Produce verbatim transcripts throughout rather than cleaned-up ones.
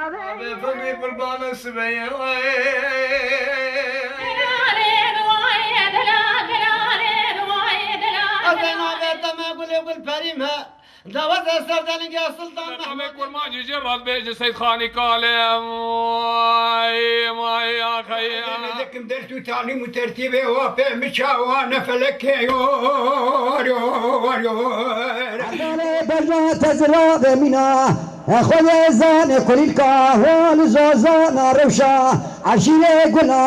Abi, fırmî qurbanê sibeyê. Ebe navê te me gulê gul perî me. Dawet ez serdenî ya Sultan Mehmûd. Kurmancî jî rast bêje Seyd Xanî Kalê. Vay, vay, axey, Dikim ders û talîm û tertîbê wa pê mi çawa ne felekê yor, yor, yor. Berna tezira ve mina, xwedê zane kulîlka, hol zozana rewşa, Eşîrê guna.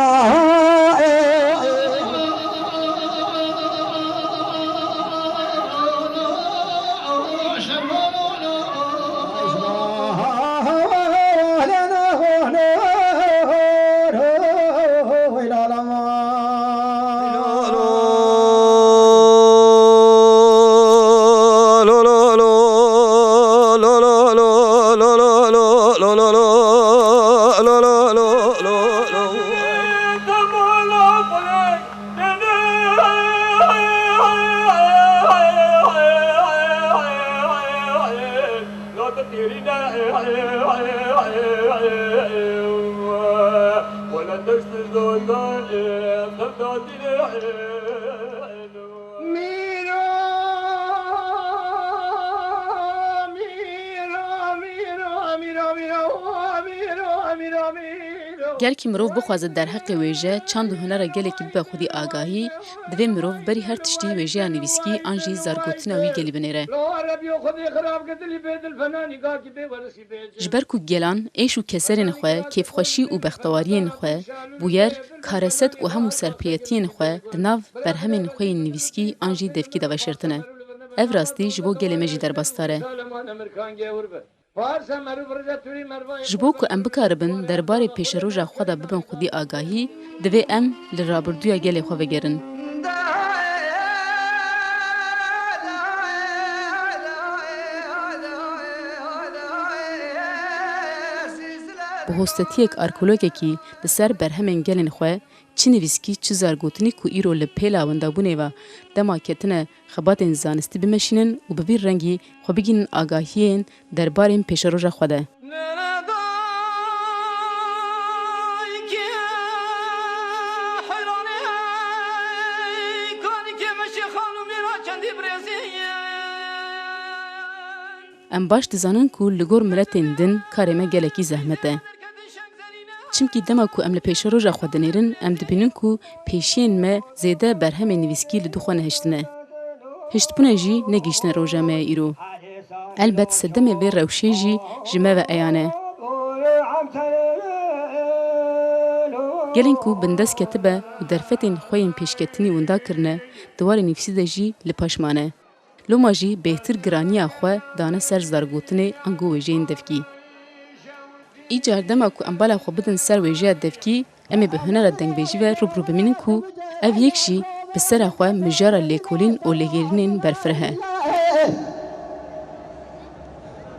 Mîro, mîro, mîro, mîro, mîro, mîro, mîro, mîro. Gelkî mirov bixwaze derheqê wêje, çand û hunera gelekî bibe xwedî agahî, divê mirov berî her tiştî wêjeya nivîskî an jî zargotina wî gelî binêre. Ji ber ku gelan êş û keserên xwe, kêfxweşî û bextewariyên xwe, bûyer, kareset û hemû serpêyetiyên xwe di nav berhemên xwe yên nivîskî an jî devkî de veşartine. Ev rastî ji bo gelê me jî derbasdar e. Ji bo ku em bikaribin derbarê pêşeroja xwe de bibin xwedî agahî, divê em li rabirdûya gelê xwe vegerin. Bi hostetiyek arkeologekî li ser berhemên gelên xwe, çi nivîskî, çi zargotinî ku îro li pêla windabûnê ve dema ketine xebatên zanistî bimeşînin û bi vî rengî xwe bigihînin agahiyên derbarên pêşeroja xwe de. Em baş dizanin ku li gor miletên din karê me gelekî zehmet e. Çimkî dema ku em li pêşeroja xwe dinêrin, em dibînin ku pêşiyên me zêde berhemên nivîskî li du xwe nehiştine. Hiştbûne jî negihîştine roja me ya îro. Elbet sedemê vê rewşê jî ji me ve eyan e. Gelên ku bindest ketibe û derfetên xwe yên pêşketinî winda kirine, di warê nivîsî de jî li paş mane. Loma jî bêhtir giraniya xwe dane ser zargotinê ango wêjeyên devkî. Îcar dema ku em bala xwe bidin ser wêjeya devkî, em ê bi hunera dengbêjî ve rû bi rû bimînin ku ev yek jî bi sera xwe mijara lêkolîn û lêgerînên berfireh e.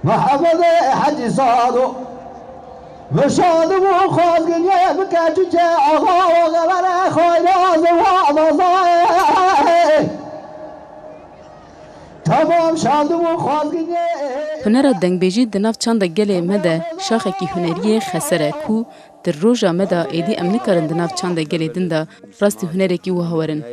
Mehemedê Hecî Sado, bi şadim û xwazgiriyê bike çiçe axa û xebere xayra ziwa bazayê. Tamam şadim û xwazgiriyê. Hunera dengbêjî di nav çanda gelê me de şaxekî huneriyê xeser e ku di roja me de êdî em nikarin di nav çanda gelê din de rastî hunerekî wiha werin.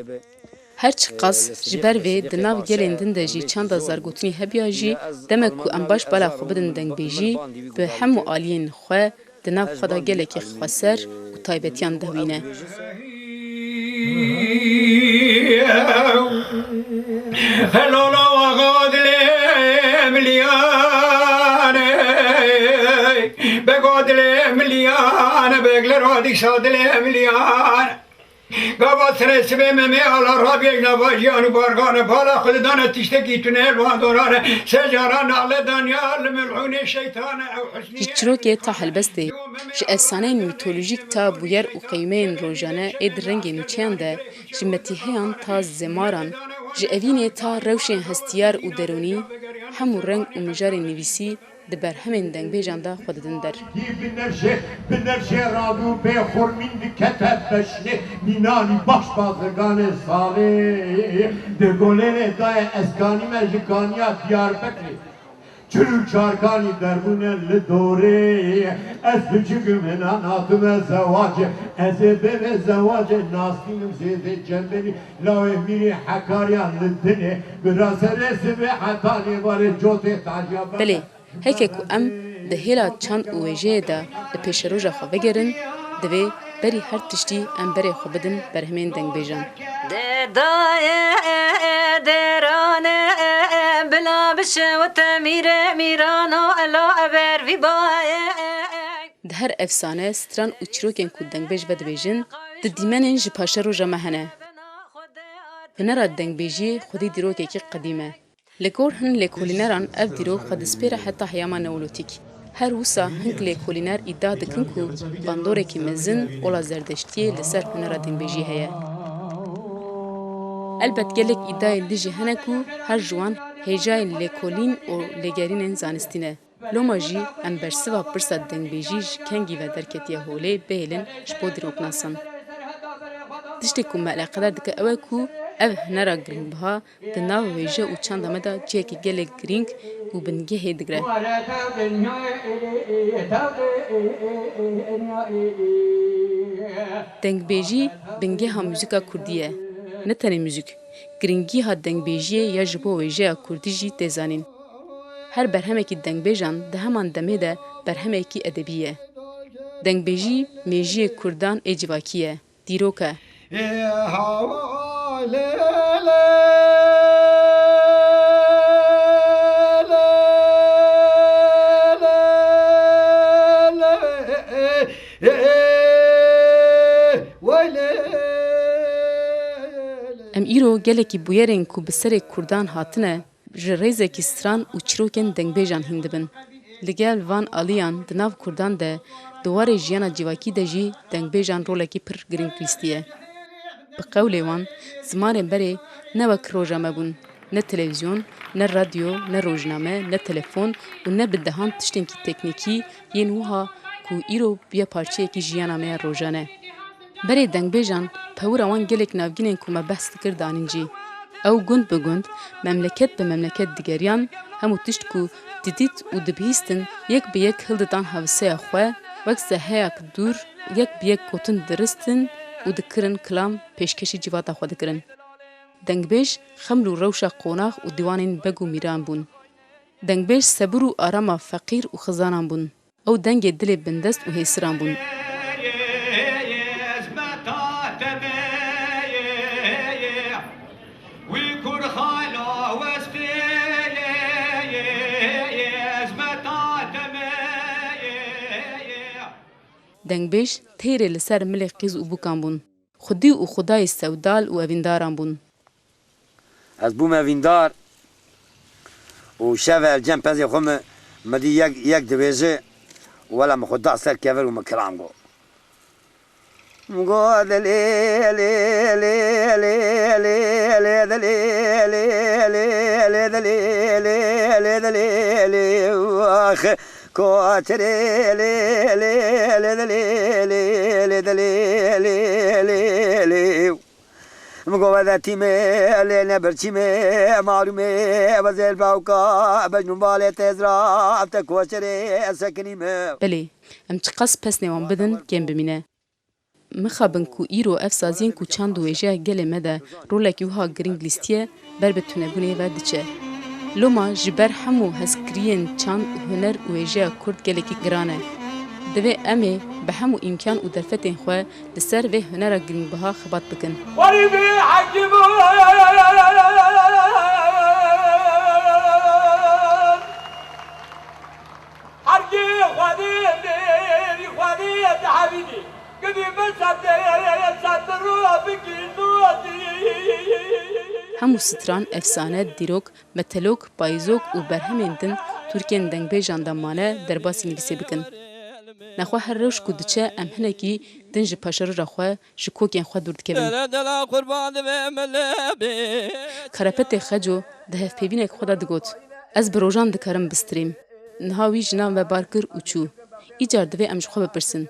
Her çiqas ji ber vê di nav gelên din de jî çanda zargotinî hebiya jî, demek ku em baş bala xwe bidin dengbêjî, bi hemû aliyên xwe di nav xwe de gelekî xweser û taybetiyan dihewîne. Helala waxa dilê miliyane, bego dilê miliyane, beglero dîsa dilê miliyane. Gava sirê sibê Memê Ala rabiyê nava jiyan û bargane, bala xwe didane tiştekî tune li van dorane, se cara nale danya li milhûnê şeytane ew husnî. Ji çirokê ta helbestê, ji efsaneyên mîtolojîk ta bûyer û qeymeyên rojane ê di rengê nûçeyan de, ji metîheyan ta zemaran, ji evînê ta rewşên hestiyar û derûnî, hemû reng û mijarên nivîsî di berhemên dengbêjan de xwe didin der. Binevşe, binevşe radû bê xurmîn dikete beşnê, mînanî baş bazirganê salê. Di golênê dayê ez kanîme ji kaniya Diyarbekirê. Çil û çarkanî derbûne li dorê. Ez piçikim hinan hatime zewacê. Ez ê bêve zewacê nastînim zêdê cembelî. Lawê mîrê Hekariya li dinê. Bira serê sibê heta nêvarê cotê taciya bebe. Belê, heke ku em di hêla çand û wêjeyê de li pêşeroja xwe vegerin, divê berî her tiştî em berê xwe bidin berhemên dengbêjan. Dê dayê dêranê bila bişewite mîrê mîrano ela eber vî bayê. Di her efsane, stran û çîrokên ku dengbêj vedibêjin, di dîmenên ji paşeroja me hene. Hunera dengbêjiyê xwedî dîrokekî qedîm e. Li gor hin lêkolîneran ev dîrok xwe dispêre heta heyama neolotîk. Her wisa hink lêkolîner îdia dikin ku bandorekî mezin ola zerdeştiyê li ser hunera dengbêjiyê heye. Elbet gelek îdiayên din jî hene ku her ji wan hêjayên lêkolîn û lêgerînên zanistî ne. Loma jî em bersiva pirsa dengbêjî ji kengî ve derketiye holê bihêlin ji bo dîroknasan. Tiştê ku me eleqedar dike ew e ku ev hunera giringbiha di nav wêje û çanda me de cihekî gelek girîng û bingehê digre. Dengbêjî bingeha muzîka kurdî ye. Ne tenê muzîk, giringîha dengbêjiyê ya ji bo wêjeya kurdî jî tê zanîn. Her berhemekî dengbêjan di heman demê de berhemekî edebî ye. Dengbêjî mêjiyê kurdan ê civakî ye. Dîrok e. Em îro gelekî bûyerên ku bi serê kurdan hatine, ji rêzekî stran û çîrokên dengbêjan hîn dibin. Li gel van aliyan di nav kurdan de di warê jiyana civakî de jî dengbêjan rolekî pir giring lîstiye. Bi qewlê wan, zimanên berê ne wek roja me bûn, ne televîzyon, ne radyo, ne rojname, ne telefon û ne bi dehan tiştên teknîkî yên wiha ku îro bûye parçeyekî jiyana me ya rojane. Berê dengbêjan, pewira wan gelek navgînên ku me behs dikir danîn cî. Ew gund bi gund, memleket bi memleket digeriyan, hemû tişt ku didît û dibihîstin yek bi yek hildidan hawiseya xwe, wek zeheyek dûr, yek bi yek gotin diristin û dikirin kilam pêşkêşî civata xwe dikirin. Dengbêj xeml û rewşa qonax û dîwanên beg û mîran bûn. Dengbêj sebir û arama feqîr û xizanan bûn. Ew dengê dilê bindest û hêsiran bûn. Dengbêj têrê li ser milê qîz û bûkan bûn. Xwedî û xwedayê sewdal û evîndaran bûn. Ez bûme vîndar û şev el cem pezê xwe mi, mi dî yek, yek dibêje û wela mi xwe da ser kevir û mi kilam got. Mi got, "Lê, lê, lê, lê, lê, lê, lê, lê, lê, lê, lê, lê, lê, lê, lê, lê, lê, lê, lê, ax, koçerê, lê, lê, lê, lê, lê, lê, lê, lê, lê, lê, lê." Min got, "Wede tîmê, lê ne birçîmê, malûmê, wezêr bawka, bejnûn balê têzra, te koçerê, sekinî me." Belê, em çiqas pesnê wan bidin, kêm bimîne. Mixabin ku îro ev saziyên ku çand û wêjeya gelê me de rolekî wiha girîng lîstiye, ber bi tunebûnê ve diçe. Loma ji ber hemû hezkiriyên çand, huner û wêjeya kurd gelekî giran e. Divê em ê bi hemû îmkan û derfetên xwe li ser vê hunera girîngbiha xebat bikin. Xwerî bî hekîm û hergî xwedî bî xwedî dihevînî. Gidî bi sedê sed bi ro bikî notî. Hemû stran, efsane, dîrok, metelok, payîzok û berhemên din Tirkên dengbêjan de mane derbasî nivîsê bikin. Nexwe her rewş ku diçe em hinekî din ji paşeroja xwe, ji kokên xwe dûr dikevin. Karepetê Xeco di hevpeyvînek xwe de digot, Ez bi rojan dikarim bistirîm. Niha wî jinan ve bar kir û çû. Îcar divê em ji xwe bipirsin,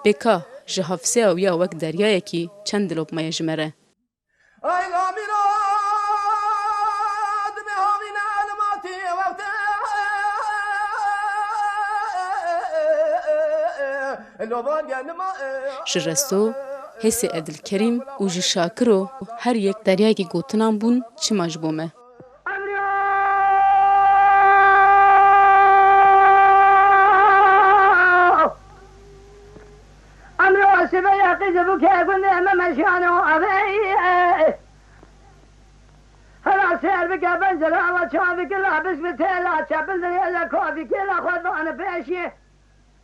bê ka ji hafseya wî ya wek deryayekî çend dilop maye ji me re? Ji Resto, Hêsê Edilkerîm û ji Şakiro her yek deryayekî gotinan bûn çima ji bo me. Emro sibe ya qîz bû ke gundê me meşiyano avê. Hela ser bike ben zira ve çavi kila biz bi tela çepin zira le kavi kila xwe dane peşiye.